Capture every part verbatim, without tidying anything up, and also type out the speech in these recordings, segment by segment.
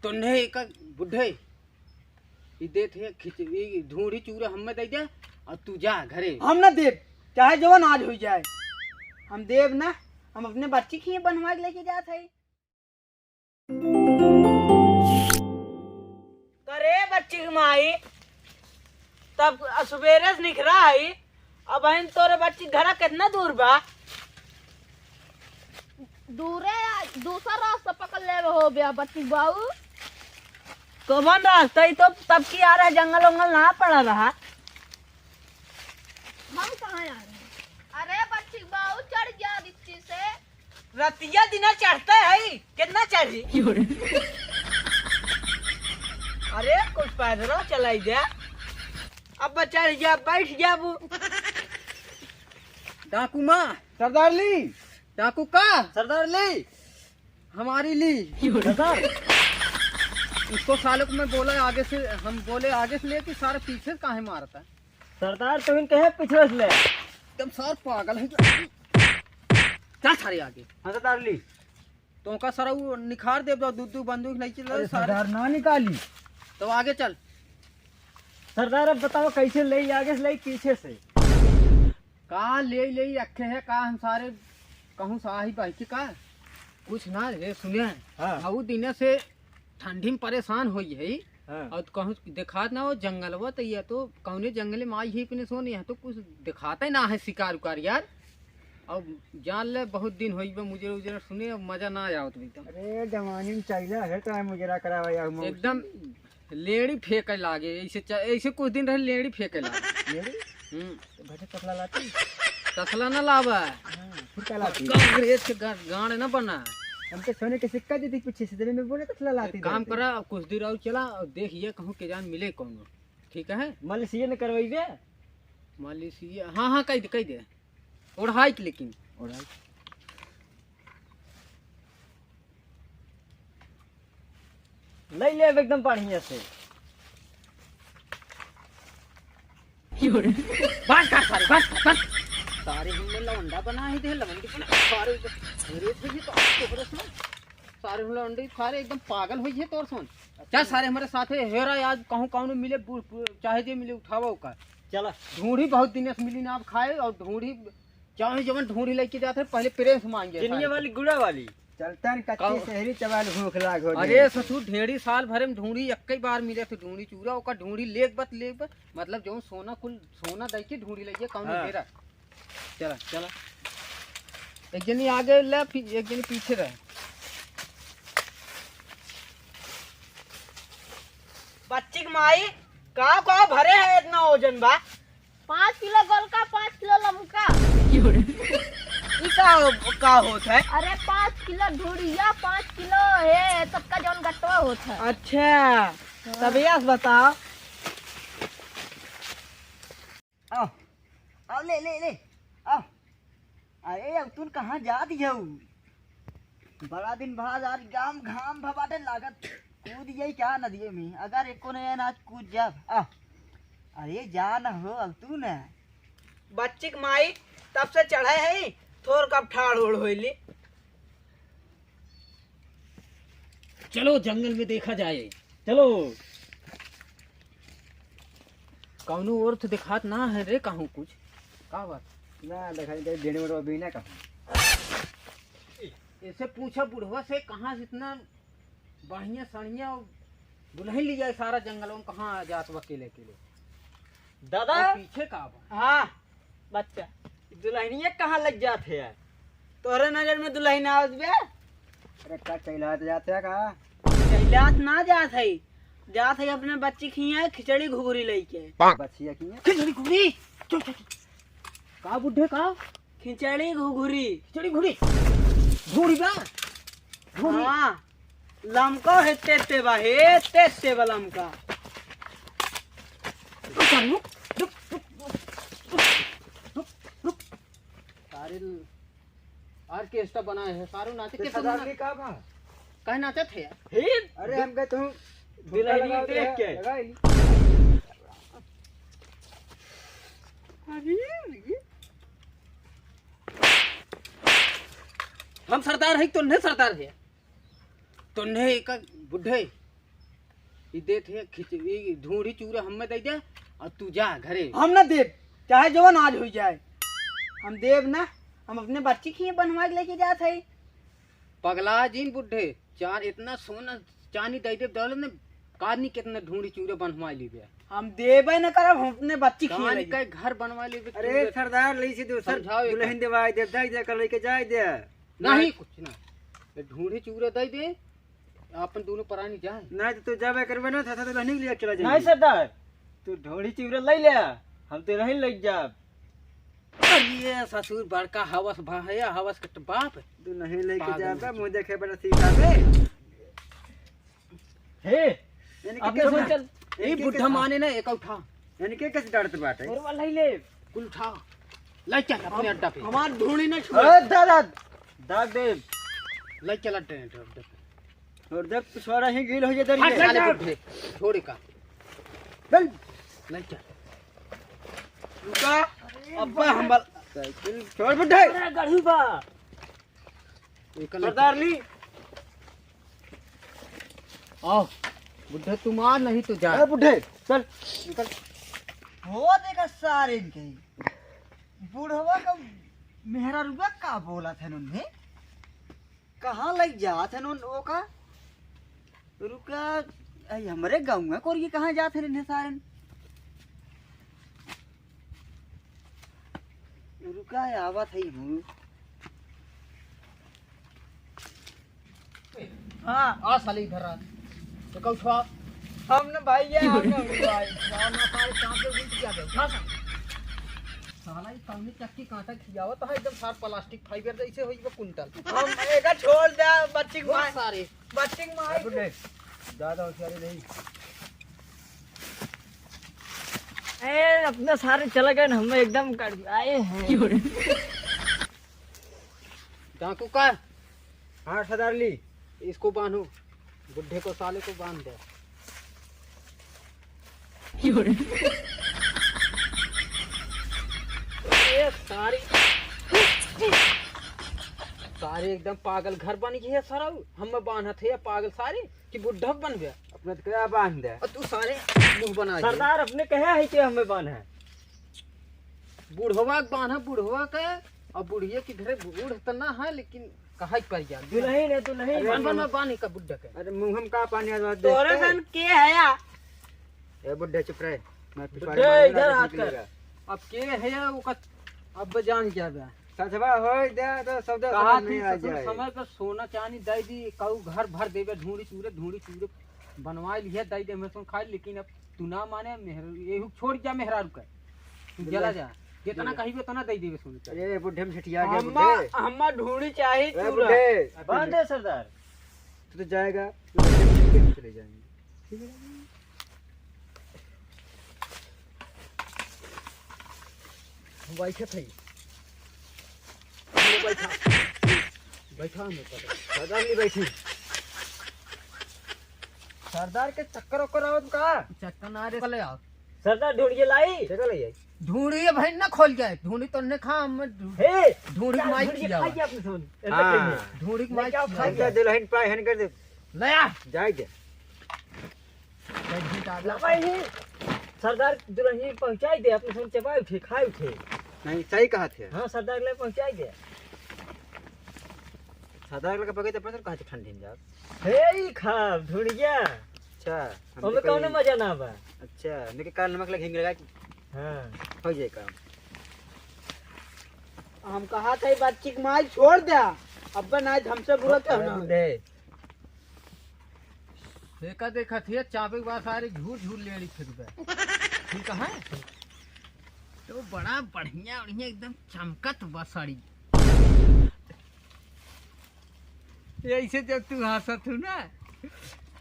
तोन्हे एक बुढ़े, ई देत है खिच-, ई ढूंढी चूरा हमें दे दे और तू जा घरे। हम ना देब, चाहे जवन आज हो जाए, हम देब ना। हम अपने बच्ची के ही बनवा के लेके जात है। करे बच्ची की माई, तब सुबेरे से निकरा है, अब बहन तोरे बच्ची घरा कितना दूर बा? दूरे आ, दूसरा रास्ता पकड़ लेवे हो बे बच्ची बाऊ। कौन रास्ता? ई तो तब की आ रहा, जंगल वंगल ना पड़ा रहा। हम कहाँ आ रहे हैं? अरे बच्ची बाऊ, चढ़ गया रिक्शे से। रतिया दिना चढ़ते है, कितना चढ़ी? अरे कुछ पैदल चलाई दे। अब चढ़ जा, बैठ जाबू। डाकू माँ। सरदार ली। डाकू का? सरदार ली। हमारी ली। सरदार। इसको साले को मैं बोला आगे से, हम बोले आगे से ले कि सारे पीछे से काहे मारता है? सरदार, तुम कहे पीछे से ले। एकदम सार पागल है। चल सारे आगे। हाँ सरदार ली। तो का सारा वो निखार दे दो, दू दू बंदूक नहीं चल अरे सारे। सरदार ना निकाली। तो आगे चल। सरदार, अब बताओ कैसे ले आगे से ले पीछे से? का ले ले रखे है का हम सारे कहूँ साही बहकी का? कुछ ना रे सुने। हाँ। बहुत दिन से ठंडी में परेशान होई है। हाँ। और कहूँ देखात ना हो जंगलवा, तो ये तो कौने जंगले में आई है अपने सोने, यहाँ तो कुछ दिखाता ही ना है शिकार उकार यार। अब जान ले बहुत दिन होई बा मुझे उजरा सुने, अब मजा ना आवत एकदम। अरे जवानी में चाहिए है तो मुजरा करावा यार मौसी। एकदम लेड़ी फेंके लागे, ऐसे च-, ऐसे कुछ दिन रहे लेड़ी फेंके लागे। लेड़ी? हम्म। तो भटे तसला लाती? तसला ना लावा। हाँ, फिर क्या लाती? कांग्रेस के गा-, गांड ना बना। हम तो सोने के सिक्का दे दी पीछे से, जब मैं बोले तसला लाती एक काम दे। करा, अब कुछ देर और चला और देख ये कहूँ के जान मिले कौनो। ठीक है? मालिश ये न करवाइबे? मालिश ये, हाँ, हाँ, कह दे, कह दे। ओढ़ाई के लेकिन। ओढ़ाई। ले ले एकदम बढ़िया से। बस कर सारे, बस, बस। सारे हमने लौंडा बना ही दे, लौंडी बना, सारे एकदम, अरे भैया, तो आपको बरस में, सारे हम लौंडी, सारे एकदम पागल होई है तोर सोन। चल सारे हमारे साथे हेरा, आज कहूँ कौनो मिले, बूढ़, बूढ़, चाहे जे मिले, उठावा ओका। चला। ढूंढी बहुत दिन से मिली ना, अब खाए और ढूंढी चाहे जवन ढूंढी लेके जात है, पहले प्रेम से मांगे चिनिया सारे। वाली, गुड़ा वाली। चलतन कच्ची कहूँ शहरी चबाल भूख लाग हो अरे जाए। ससुर, ढेरी साल भरे में ढूंढी एक्के बार मिले थे, ढूंढी चूरा, ओकर ढूंढी लेक बत, लेक बत, मतलब जौन सोना कुल, सोना दे के ढूंढी लइए, कौन हाँ। हेरा। चला, चला। एक जनी आगे ले, पी-, एक जनी पीछे रहे। बच्ची के माई, का, का भरे है इतना वजन बा? पाँच किलो गोलका, पाँच किलो लमका। ई का हो-, का होत है? अरे, पाँच किलो ढूढ़िया, पाँच किलो हे, सबका जौन गट्टवा होत है। अच्छा, हाँ। तब यस बताओ। आओ, आओ, ले, ले, ले, आओ। अरे, अब तुम कहाँ जात हऊ? बड़ा दिन बाद आज गाम घाम भबाटे लागत। कूद जाई क्या नदिये में? अगर एको नहीं है ना, आज कूद जा। आ, अरे, जा न हो, अब तू न। बच्ची के माई तब से चढ़े है, थोर कब ठाड़ ओढ़ होइली। चलो, जंगल में देखा जाए। चलो। कौनो और तो दिखात ना है रे, कहूँ कुछ। का बात? ना, दिखाई दे, डेढ़ मिनट अभी ना कहूँ। ऐसे पूछा बुढ़वा से, कहाँ से इतना बढ़िया सड़िया और दुल्हन ले जाए सारा जंगल में, कहाँ जात बा अकेले अकेले? दादा। और पीछे का बा? हाँ, बच्चा, दुल्हनिया कहाँ लग जात है यार? तोहरे नजर में दुल्हन आवत बे? अरे का चैलात जात है का? चैलात ना जात है, जात है अपने बच्ची खिया खिचड़ी घुघरी लेके। बच्चिया खिया? खिचड़ी घुघरी? चुप, चुप, चुप। का बुढ़े का? खिचड़ी घुघरी। खिचड़ी घुघरी? घुघरी बा? घुघरी? हाँ, लमका है तेते बा, हे तेते बा लमका। रुक, रुक, रुक, रुक, रुक, रुक। सारे ऑर्केस्ट्रा बनाए हैं, सारू नाचे तो के सरदार सुनना। जी का बा? काहे नाचत है यार? हे, अरे हम गए तुम दुल्हनिया देख के। लगा ली। अरे, हम सरदार है, तोन्हे सरदार है। तोन्हे एक बुढ़े, देत है खिच-, ई ढूंढी चूरा हमें दे दे और तू जा घरे। हम ना देब, चाहे जवन आज हो जाए, हम देब ना। हम अपने बच्ची के ही बनवा के लेके जात है। पगला जिन बुढ़े, चार इतना सोना चांदी दे देब, दौलत ने कादनी कितने ढूंढी चूरा बनवा लीबे। हम देबे न करब, हम अपने बच्ची के ही कान लेके। के घर बनवा लीबे। अरे सरदार, लई से दोसर समझाओ एक दुल्हन देवाई दे, दे दे कर लेके जाए दे। नहीं, कुछ ना, ये ढूंढी चूरा दे दे। आपन दोनों परानी जाए। नहीं तो तू जाबे करबे ना, था, था तो नहीं लिया चला जाएंगे। नहीं सरदार, तू ढोड़ी चिवरा ले ले, हम तो नहीं ले जाब। अरे ससुर बड़का हवस भा है, हवस के तो बाप। तू नहीं लेके पागल जाबे, है। मुँह देखे बड़ा सीधा बे। हे, इनके अपने कैसे सोच ना-, चल। ए इनके बुढ़ा कैसे माने ना, एक उठा। इनके कैसे डरत बाटे? और वाला ही ले। कुल उठा। ले चल अपने अड्डा पे। हमार ढोड़ी ना छोड़। ए, दादा, दाग दे। ले चल अड्डे, अड्डे पे। और देख, पिछवाड़ा ही गील हो जाए, हट, डरिए। साले बुढ़े, छोड़ का। चल। ले चल। रुका। अब्बा, हम बल-, साइकिल छोड़ बुढ़े। अरे, गढ़ू बा। निकल, सरदार निकल। ली। आओ, बुढ़े, तू मार, नहीं तो जा। ए, बुढ़े, चल, निकल। हो देखा सारे इनके। बुढ़वा का मेहरारुआ का बोला था उन्हें? कहाँ लग जात हन उन, ओका? रुका, आई हमरे गाँव में कोरिये कहाँ जात हन इन्हें सारन? रुका, आवत हई हूँ। हाँ। आ साले इधर आ। तो कल उठवा। हम न भाई, ये हम न भाई। ना, ना, सारे सांप के उल्ट क्या दे? उठा सा। साला ये कौनी चक्की कांटा खियावत है, एकदम सार plastic fiber जैसे होई वो कुंटल। हम एका छोड़ दे, बच्ची के बहुत मार। सारे। बच्ची के मार। अरे, ज्यादा होशियारी नहीं। ए, अपने सारे चले गए न, हम एकदम कड़-, आए हैं। डाकू का? हाँ, सरदार ली। इसको बांधो, बुढ़े को, साले को बांध दे। ये सारी, सारे एकदम पागल घर बन गई है सारा। हम बांधत है पागल सारे कि बुढ़ा बन गया। अपने तो क्या बांध दे? और तू सारे मुंह बना दे। सरदार अपने कहे है कि हमें बांध है। बुढ़वा के बांधा, बुढ़वा के, और बुढ़िया के घरे बूढ़ त ना है, लेकिन कहा पर जा। दुल्हन है, दुल्हन। अरे बन, बन, बन, बन, का बुढ़ा के। अरे मुंह में का पानी आ रहा है, तोरे देखते? सन के है या? ए बुढ़े चुप रहे। मैं पिछवाड़े बुढ़े मारूंगा, इधर देख हाथ कर। लेगा। अब के है या, ओकर अब जान क्या बा? सचवा होई दे तो सब दे कहा समझ में थी आ ससुर जाए। समय पर सोना चांदी दे दी, कऊ घर भर देबे, ढूंढी चूरे, ढूंढी चूरे बनवा लिहे, दे दे, हमें सुन खाई, लेकिन अब तू ना माने, मेहर-, एहू छोड़ जा मेहरारू का, तू बुढ़े। चला जा, जितना कहिबे उतना दे देबे सुन के। अरे बुढ़े में छठिया गया हम्मा, बुढ़े। हम्मा ढूंढी चाही ए चूरा। बुढ़े। बांध दे सरदार। तू तो जाएगा, चले जाएंगे। ठीक है? हम बैठे थे। हम बैठा। बैठा हम ऊपर। सरदार नहीं बैठी। सरदार के चक्कर ओक्कर आवत का? चक्कर ना रे, चले आओ। सरदार ढूंढिए लाई। चलो ले आई। ढूंढिए भाई ना खोल जाए। ढूंढी तो ने खा, हम ढूंढ-, हे, ढूंढी क्या माई ढूंढिए खियावा। खाइए अपने सोन। हाँ। ऐसा कहिए। ढूंढी मैं माई क्या खियावा। खाइए? दुल्हन पाए हन कर दे। ले आ। जाए दे। भाई, सरदार दुल्हन पहुंचाई दे, अपने संग चबाई उठे, खाई उठे। नहीं, सही कहा थे। हाँ, सरदार ले पहुंचाई दे। सरदार लगे पकड़ते पकड़ कहाँ से ठंडी में जाओ? हे, ई खाब, ढूंढिया। अच्छा, हम ओमे तो कौनो कहीं मजा ना बा। अच्छा, हमने के काला नमक लगे हिंग लगा के हाँ। हो जाए काम। हम कहा था, ई बच्ची के माई छोड़ दे, अब ना हमसे बुरा हाँ, क्या हाँ, होना? दे। एका देखत हिया, चाबे के बाद सारे झूर झूर लेड़ी फिरबे। ठीक है? तो बड़ा बढ़िया, बढ़िया एकदम चमकत बा साड़ी। ऐसे जब तू हंसत हो ना,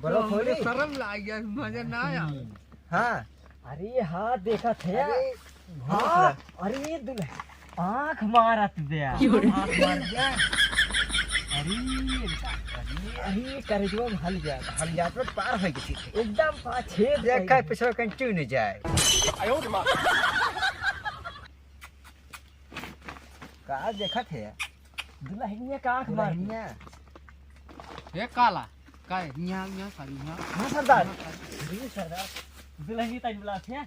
बड़ा तो हमके खोली। शर्म लाग गया, मजा ना आया। हम्म। हाँ। अरे हाँ, देखत है। अरे, हाँ, भूत। अरे ये दुल्हन आँख मारत बे। क्यों रे? आँख मार दिया। अरे, अरे, अरे, करेजवा में हल जात, हल जात में पार होई के चीज। एकदम पाछे देखा है, पिछवा कहीं चुन जाए। का देखत है? दुल्हनिया का आँख मार दुल्हनिया। ये काला। का है? यहाँ, यहाँ सारी, यहाँ। हाँ, सरदार। यहाँ सारी। अरे, सरदार, दुल्हनी तक बुला थे।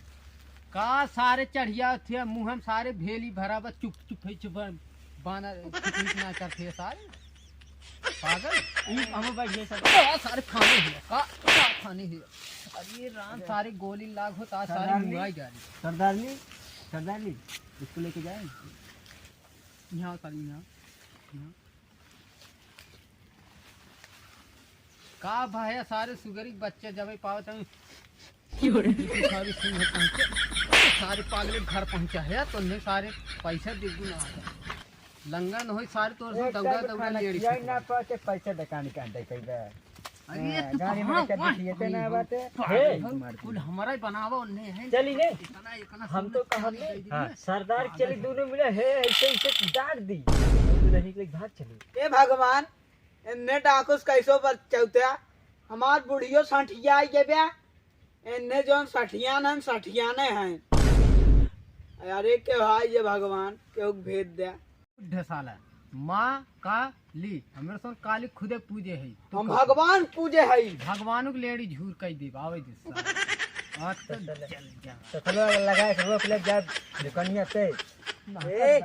का सारे चढ़िया थे, मुँह में सारे भेली भरा बा, चुप, चुप है, चुप है। बानर, चुप, चुप ना करते हैं सारे। पागल। ई हम बैठ गए, सरदार। का सारे खाने हैं, का, का खाने हैं? अरे राम, सारे गोली लाग होता, सारे सरदार जी, मुँह आ जा रही। सरदार जी, सरदार जी, इसको लेके जाए। यहाँ सारी, यहाँ, यहाँ। का भाया, सारे सुगरी के बच्चे जबे पावत हैं। सारे सिंह पहुंचे, सारे पागले घर पहुंचा है, तो ने सारे पैसा दे दू ना आता। लंगन होई सारे तोर से एक दौड़ा time दौड़ा खाना लेड़ी खियाई ना पाते, पैसा दुकान के अंदर कई बा। अरे हाँ, तू गाड़ी में कहाँ कभी हुआ? खिएते ना बाटे। पागल हे। हो, कुल हमारा ही बनावा, उन्हें है। चली ने। इतना, इतना हम सुंदर तो कहत चांदी नहीं। दे दी हाँ, ना। सरदार पागल चली है। दोनों मिले है, ऐसे, ऐसे डांट दी। दोनों नहीं के भाग चली। ए भगवान, एन्ने डाकुस कैसो बचौत्या, हमार बुढ़ियो सठिया आई जेब्या, एन्ने जौन सठियान हन, सठियाने हन। अरे के भाई ये भगवान, केहू के भेद द्या। बुढ़े साला, माँ काली, हमरे सोन काली खुदे पूजे है। तू हम का भगवान पूजे है। भगवानों के लेड़ी झूर कई देब, आवे दे साला। आज तो जल जा। तो चलो लगा के रोक ले जा दुकानिया से। ना ए,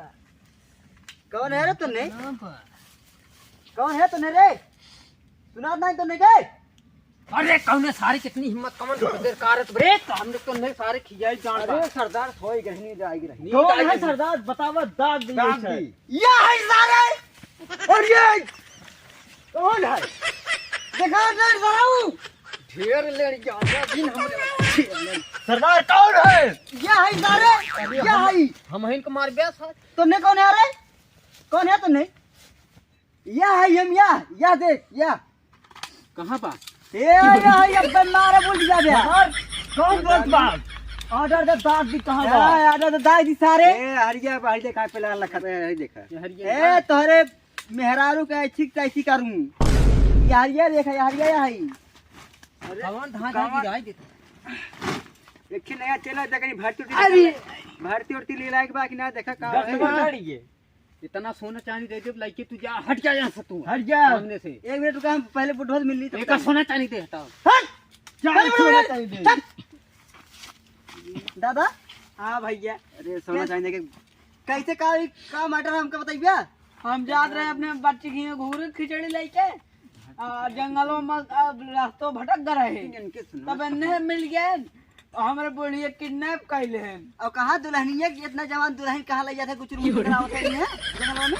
कौन है रे तूने? ना बा। कौन है तूने रे? सुनात नहीं तूने के? अरे कौने सारे कितनी हिम्मत कमन देर कारत बरे तो हमने तो नहीं सारे खियाई जान अरे बा। सरदार सोई गए नहीं जाएगी रही। नींद कौन आई है गई। सरदार? बतावा, दाग दी दाग है। दी। ये है सारे। और ये कौन है? देखा नहीं सारा वो। ढेर लेड़ गया दिन हमरे। सरदार कौन है? ये है सारे। अरे ये हम, है। हम हिन को मार बे साथ। तूने कौन है रे? कौन है तूने? या है हम या, या देख, या। कहाँ बा? ए, या है, अब मारे बोल दिया बे। और कौन दोस्त बा? ऑर्डर दे दाग दी कहाँ बा? ए, ऑर्डर दे दाग दी सारे। ए, हरिया बा, हरिया कहाँ पे लगा रखा है, हरिया देखा। ये हरिया ए, बा। तोहरे मेहरारू के ऐसी तैसी करूँ। ये हरिया देखा, ये हरिया या है। अरे, कौन धागा कौन? गिराई देता? एक ठे नया चला था, कहीं भर्ती उर्ती अरे! निकल, भर्ती उर्ती ले लायक बा कि ना, देखा का गलत है। बता रही है। इतना सोना चांदी दे दे, लइके तू जा, हट जा यहाँ से तू। हट जा। सामने से। एक मिनट रुका, हम पहले बुढ़वा से मिल ली, तब एका तक। सोना चांदी दे हटाओ। हट! क्या अरे, सोना अरे, चांदी दे? चल। दादा। हाँ भैया। अरे सोना कैसे, चांदी के कैसे का, का मैटर है हमका बताइए भैया? हम जात रहे अपने बच्चे की घूर खिचड़ी लेके, आ, जंगलों में, आ, रास्तों भटक गए रहे। इनके सुनो। तब इन्हें मिल गए। हमरे बुढ़िया किडनैप कइले हैं। और कहाँ दुल्हनिया के इतना जवान दुल्हन कहाँ ले जाते कुछ रूम करावत है इन्हें जंगलों में?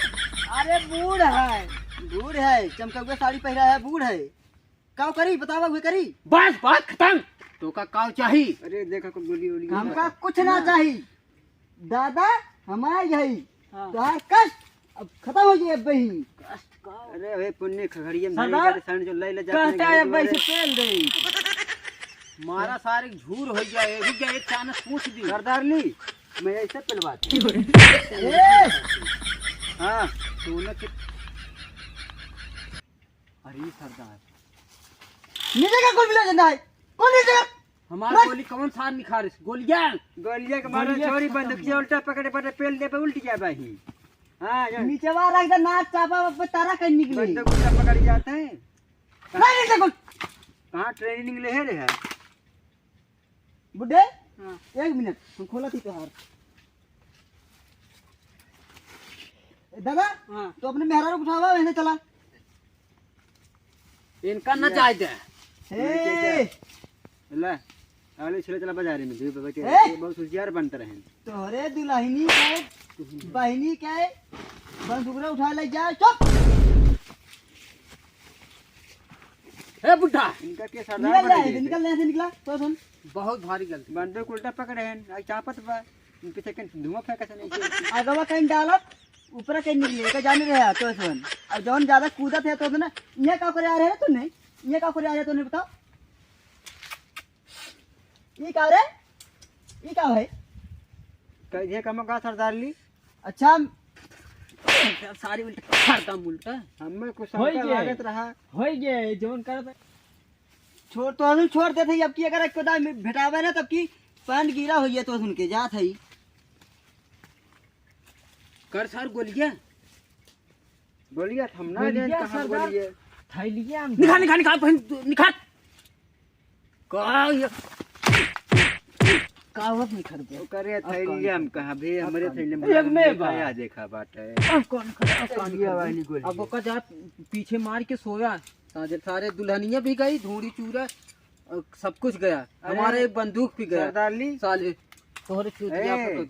अरे बूढ़ है। बूढ़ है, चमकौआ साड़ी पहिरा है, बूढ़ है। काव करी बतावा हुए करी। बस बात खत्म। तो का काव चाही? अरे देखा को गोली वोली हमका कुछ ना चाही। दादा हमार यही हाँ। तोहार कष्ट अब खत्म हो जाए अब ही। कष्ट का? अरे हे पुण्य खगड़िया में सरदार, नहीं जाते, सामने जो लई ले जाते कहता हैं, है भाई से पेल दे। मारा सारे झूर हो गया, ये रुक गया, एक चानस पूछ दी। सरदार ली, मैं ऐसे पेलवाती। ए! हाँ, सोना के। अरे सरदार। नीचे का कौन मिला जंदा है? कौन नीचे का? हमार बस। गोली कौन सार निखारिस? गोलियां। गोलियां के मारे गोलियां छोरी खत्म बंदूकिया हुआ। उल्टा पकड़े पकड़े पेल दे पे उल्ट गया भाई। हाँ, जा। नीचवा रख दे, नाक चापा पे तारा कहीं निकले। बंदूक उल्टा पकड़ जाते हैं। नहीं, नहीं, देखो। कहाँ ट्रेनिंग ले है रे है? बुड्ढे, हाँ। एक मिनट, हम खोला थी तोहार। ए, दादा, हाँ। तो अपने मेहरारू को उठावा, वहीं से चला। इनका न जाए दे। हे। ले, अगले छले चला बाजारे में, धूप बैठे, ए! ये बहुत होशियार बनते रहे। तोहरे दुल्हनी के, बहिनी के, बंदूकरा उठा ले जा, चुप। ए बुड्ढा, इनका के सरदार निकल बना जा, दिए थे। निकल यहाँ से निकला, तो सुन। बहुत भारी गलती। बंदूक उल्टा पकड़े हैं, आई चापत बा, इन पीछे कहीं धुआं फेंका से नहीं। आगवा कहीं डालत, ऊपर कहीं निकले, का जाने रहे, तो सुन। अब जौन ज्यादा कूदत है, तो सुन, ये का करे आ रहे हैं तूने? ये का करे आ रहे हैं तूने, बताओ? ई का रे? ई का है? कह दिया कम का सरदार ली। अच्छा, हम सारी उल्टा, हरदम उल्टा। हमें कुछ होई शंका गए। लागत रहा। होई गए, जौन करत। छोड़ तो हम छोड़ देते ही, अब की अगर एक कोदा में भेटावे ना, तब की पान गिरा होइए तो सुन के जात है। कर सर गोलिया। गोलिया थम ना गोलिया देन कहाँ सरदार, गोलिया? थैलिया में निकाल, निकाल, निकाल, बहन, निकाल। का ये? का हुआ निखर गया? ओकरे अब कौन थैलिया में कहाँ बे? हमरे अब कौन? थैलिया में एक में बा। देखा, देखा बाटे। अब कौन खड़ा? अब कौन थैलिया खड़ा? वाली गोली। अब ओका जा पीछे मार के सोया। सारे, सारे दुल्हनिया भी गई, धूड़ी चूरा, और सब कुछ गया। अरे, हमारा एक बंदूक भी गया। सरदार ली। साले, तोहरे चूतिया ए। पर तो